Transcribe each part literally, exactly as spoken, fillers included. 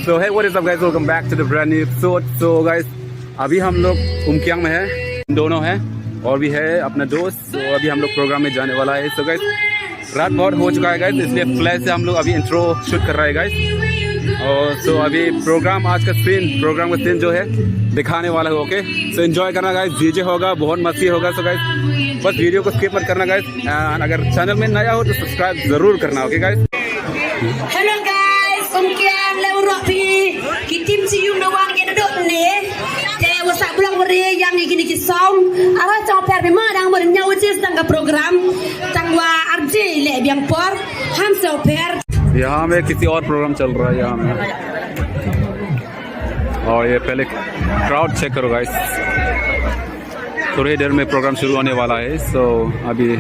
So hey, what is up guys? Welcome back to the brand new episode. So guys, अभी हम लोग उमकियांग में हैं, दोनों हैं और भी है अपना दोस्त। So अभी हम लोग प्रोग्राम में जाने वाला है। So guys, रात बहुत हो चुका है guys, इसलिए फ्लैश से हम लोग अभी इंट्रो शूट कर रहा है guys। और so अभी प्रोग्राम, आज का सीन, प्रोग्राम का सीन जो है दिखाने वाला है। ओके, so एंजॉय करना गाइस, डीजे होगा, बहुत मस्ती होगा। So गाइस, बस वीडियो को स्किप मत करना गाइस। And अगर चैनल में नया हो तो सब्सक्राइब जरूर करना। Okay guys. Hello guys, Umkiang, le u rok phi, ki team Chiyung na wan ke dok ne. Te wa sa blog wa re yang i kini ki song. Ara chong per bi ma dang mo nya wa chis dang ka program. Tang wa R J le biang por. Ham so per. यहाँ में किसी और प्रोग्राम चल रहा है यहाँ में। और ये पहले क्राउड चेक करो गाइस। थोड़ी देर में प्रोग्राम शुरू होने वाला है। So अभी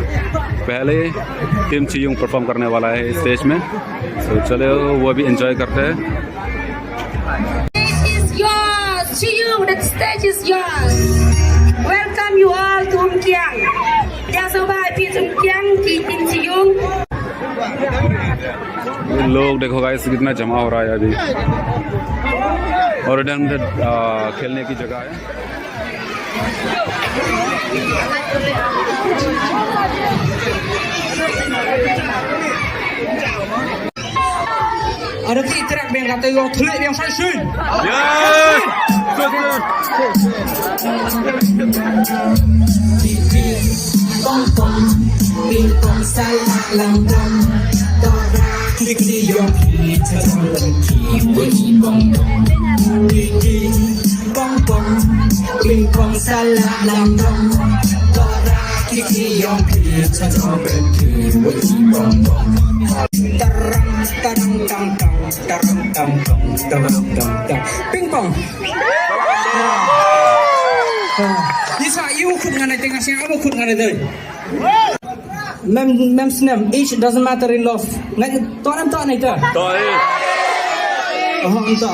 पहले टीम चियुंग परफॉर्म करने वाला है स्टेज में। So चलो वो भी एंजॉय करते हैं। Stage is yours, Chiyung, the stage is yours. Welcome you all to Umkiang. Just over to Umkiang, ki team Chiyung. ये लोग देखो गाइस, कितना जमा हो रहा है अभी। और इधर, आ, खेलने की जगह है। Ada ti trak biang kata yo, thulek biang sai sui. Yes. Ping pong, ping pong, salah langdong. Tora, kiki, yong, ki, tatong, ki, wiki, bong, bong. Kiki, pong, pong, ping pong, salah langdong. Tora, kiki, yong, ki, tatong, ki, wiki, bong, bong. Tarang, tarang, tang, tang, tarang, tang, tang, tarang, tang, tang. Ping pong. Isa, iu khut ngan ai teng, asi, amu khut ngan ai teng. Mem, mem snem, age doesn't matter in love. Ngan, to em to nai ta. To eh. Oh, em to.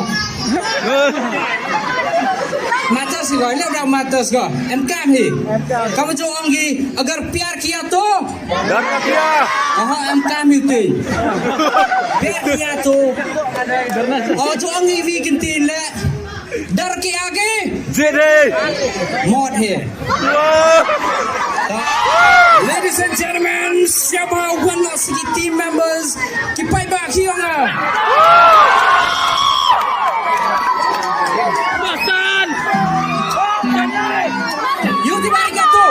Matters ko, le da matters ko. Em kam hi. Kam jo ong ki, agar pyar kiya to. Dar kiya. Oh, em kam hi te. Pyar kiya to. Oh, jo ong ki wi kin ti le. Dar ke aage? Jit hai. Maut hai. Ladies and gentlemen, siapa one of the team members ki paidbah ki yong a? Pasan. Yo, di ba arigato?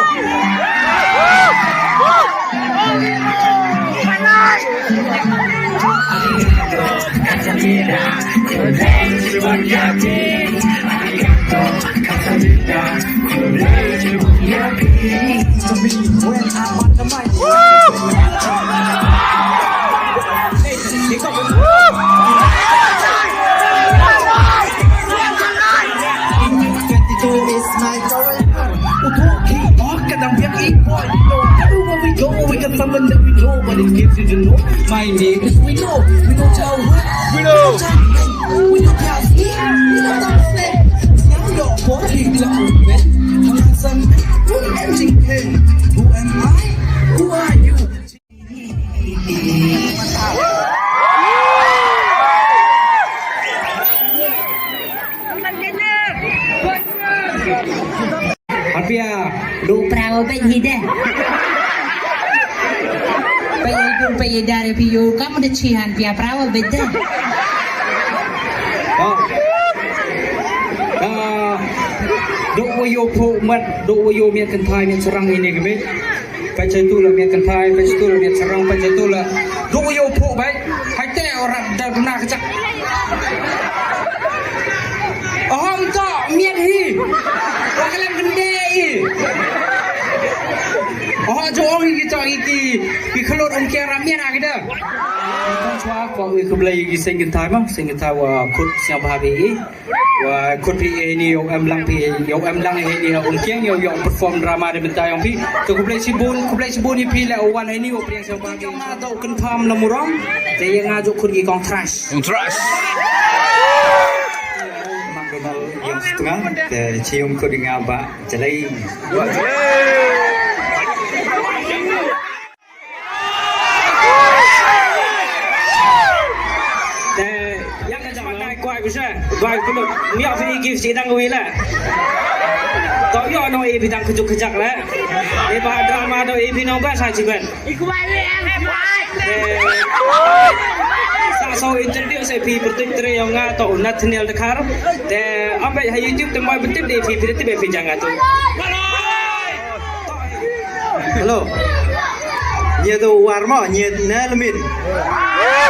My name is Wino. Wino Chao. Wino Chao. Wino Chao. Who am I? Who are you? Apia, du prawa bej hi de. Pei ai du pei ai dare pi yo, kam de chihan pia prawa bej de. Ah. Ah. Du wa yo phu mat, du wa yo miat kynthai miat sarang ini ke bej. Pachai tu la miat kynthai, pachai tu la miat sarang, pachai tu la. Du wa yo phu bej. Hai te ora da duna kachak. Ohong to miat hi. Wa kalam bende hi. Oh, jo ong hi ki to hi ki, ki khlot ong kiara miat ha ki da. Kong chwa, kong wi khublei ki seng kynthai ma, seng kynthai wa khut siang bha phi. Wa khut phi ini yow em lang phi, yow em lang ini yow ong kiang yow yow perform drama de bynta yong phi. To khublei chibun, khublei chibun i phi le wan ini yow priang siang bha phi. Ma to kynpham la murong, te ya nga jo khut ki kong trash. Kong trash. Mak Donald yang setengah, te chium khut nga ba jalai. Te yang ka jam Kwah bisa, kwah pynlut. Miak phi ki si dang wi la. To yo no e phi dang khujuk khujak la. E ba drama do e phi no ba sa chiben. Te, sa so introduce e phi pyrtuit tre yong nga to Nathaniel Dkhar. Te, ambai ha YouTube te moi bentip de phi phi te be phi jang atu. Hello. Ñia tu War mo, ñia na Lamin. Ah,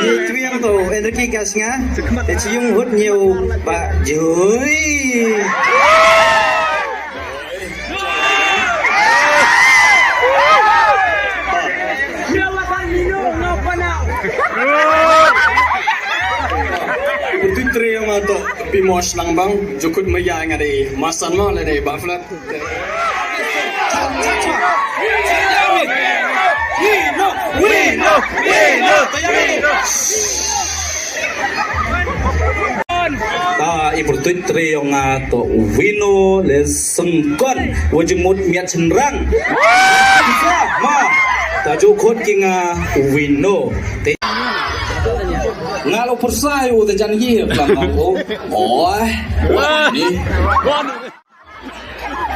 ñia tu yang tu, Enrique Kasnga. Te chi yung hut ñia u ba jui. Pyrtuit tre yong nga to, phi mo slang bang, jukut maya nga de, masan mo le de, ba flat. Ta i pyrtuit tre yong nga to Wino le Sengkon, wa jingmut miat chynrang. Ma, ta jukut ki nga Wino. Te nga lo pyrsa u te jan yi, plang ko. Oi. Ni.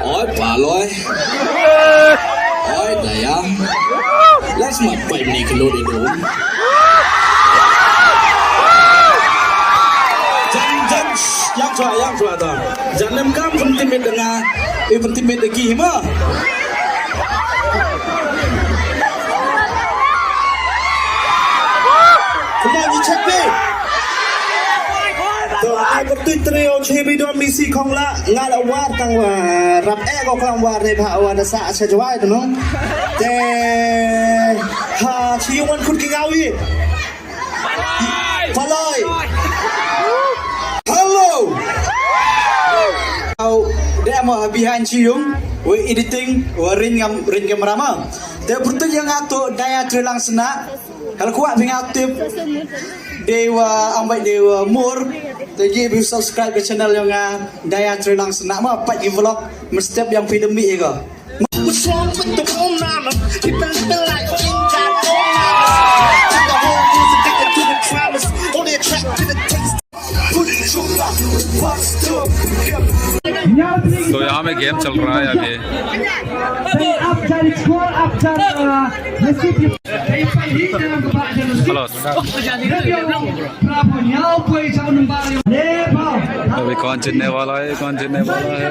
Oi, Paloi. Oi, Daya. Let's not fight ni kelo de dong. Jan, jan, shh, yang chwa, yang chwa ta. Jan lem kam pyntimit nga, i pyntimit ki ma. Kumba ni check ni. To ai pyrtuit tre o che bi dom ni si khong la, nga la War tang wa rap e ko klang War ne bha wa da sa cha jwai tu no. Te ha chi yung wan khut ki ngawi. Paloi. Hello. Au, de mo behind chi yung, we editing, we ring ngam, ring camera ma. Te pyrtuit yong nga to Daya Trelang Sna. Hal kwah phi nga tip. Dewa, ambai Dewa Mur. Te ye bi subscribe ka channel yong nga, Daya Trelang Sna ma, pat i vlog. Mesti yang phi demi ko. What's wrong with the phone mama? People living like King Kong. To the whole music, take it to the promise. Only attract to the taste. Put it to the bus stop. So यहाँ में गेम चल रहा है अभी। Hello। अभी कौन जीतने वाला है, कौन जीतने वाला है?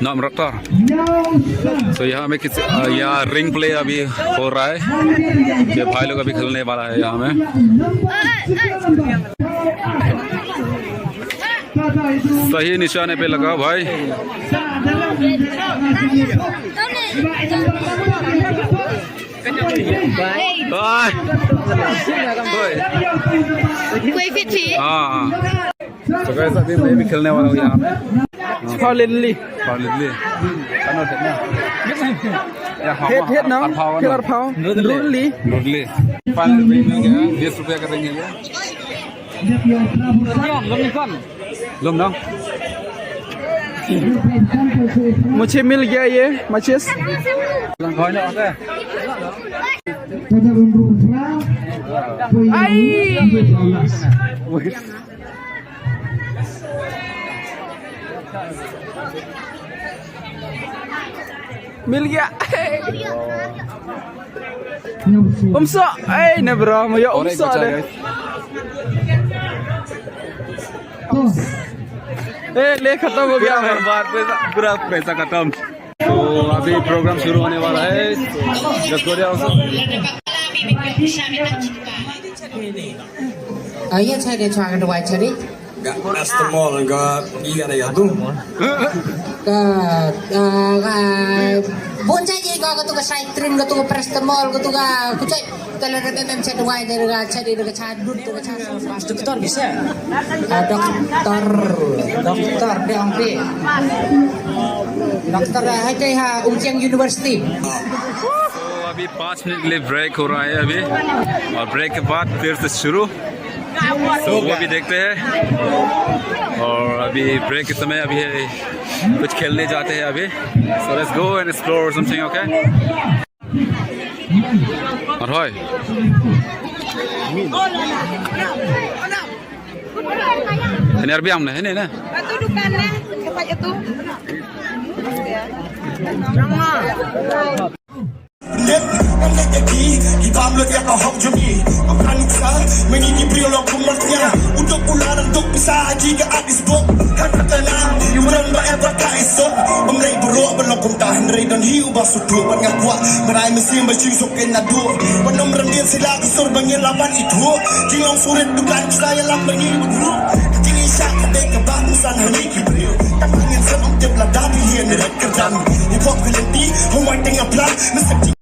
Nom doktor। So यहाँ में किसी, अ, यहाँ रिंग प्ले अभी हो रहा है। ये भाई लोग अभी खेलने वाला है यहाँ में। सही निशाने पे लगा भाई। Bye। कोई फिट थी। हाँ, हाँ। तो guys, अभी मैं भी खेलने वाला हूँ यहाँ पे। Phaw Linli। Phaw Linli। Ano, ano? Hit, hit, no? Arphaw, ano? Hit arphaw। Rudli। Rudli। Final में मिल गया, बीस रुपया का देंगे। Lum, lum, lum. मुझे मिल गया ये माचिस। Ai! मिल गया। Umsoh, ai, ne bro, mo yo और एक umsoh बचा de। है। ए, ले खत्म हो गया पूरा भाई। बर्बाद पैसा, पूरा पैसा खत्म। तो अभी प्रोग्राम शुरू होने वाला है। Let's go down। Ayo, chai de, chai de, chai de. Ka paracetamol ka, iya da ya tu. Ka, ah, ka, bon chai ye ka, ka tu ka Citrin, ka tu ka paracetamol, ka tu ka, ku chai, ka la da mem chai dawai, da ka chai, da ka chai dud, da ka chai. Doktor bisa? Ah, doktor, doktor de ong pi. Doktor, ah, hai te ha, Umchiang University. तो अभी पाँच मिनट के लिए ब्रेक हो रहा है अभी, और ब्रेक के बाद फिर से शुरू। तो वो भी देखते हैं। और अभी ब्रेक के समय अभी है, कुछ खेलने जाते हैं अभी। So let's go and explore something, okay? Arhoi. Ini arbiang ne, ini ne. Atu dukan ne, cepat atu. Lep, em lep ki, ki bam lo ya ka hok jong ki. Am kan sa, meni ki bri lo kum mat ya. Utok pula dan tok pisa aji ka artist bok. Kan kata na, you run ba ever ka isot. Am rei bro, ba lo kum tahan rei dan hiu ba sutu ban ngak wa. Berai mesin ba ching sok ken na du. Ba nom ram dia sila ka sur ba ngin laban itu. Ki long surit dukan sa ya lam ba ngin bro. Ki ni sa ka dek ka ba musan hani ki bri. Tam ngin sa ong tep la da bi hien red kerjam. Hip hop ka lenti, hong wai teng apla. Mesti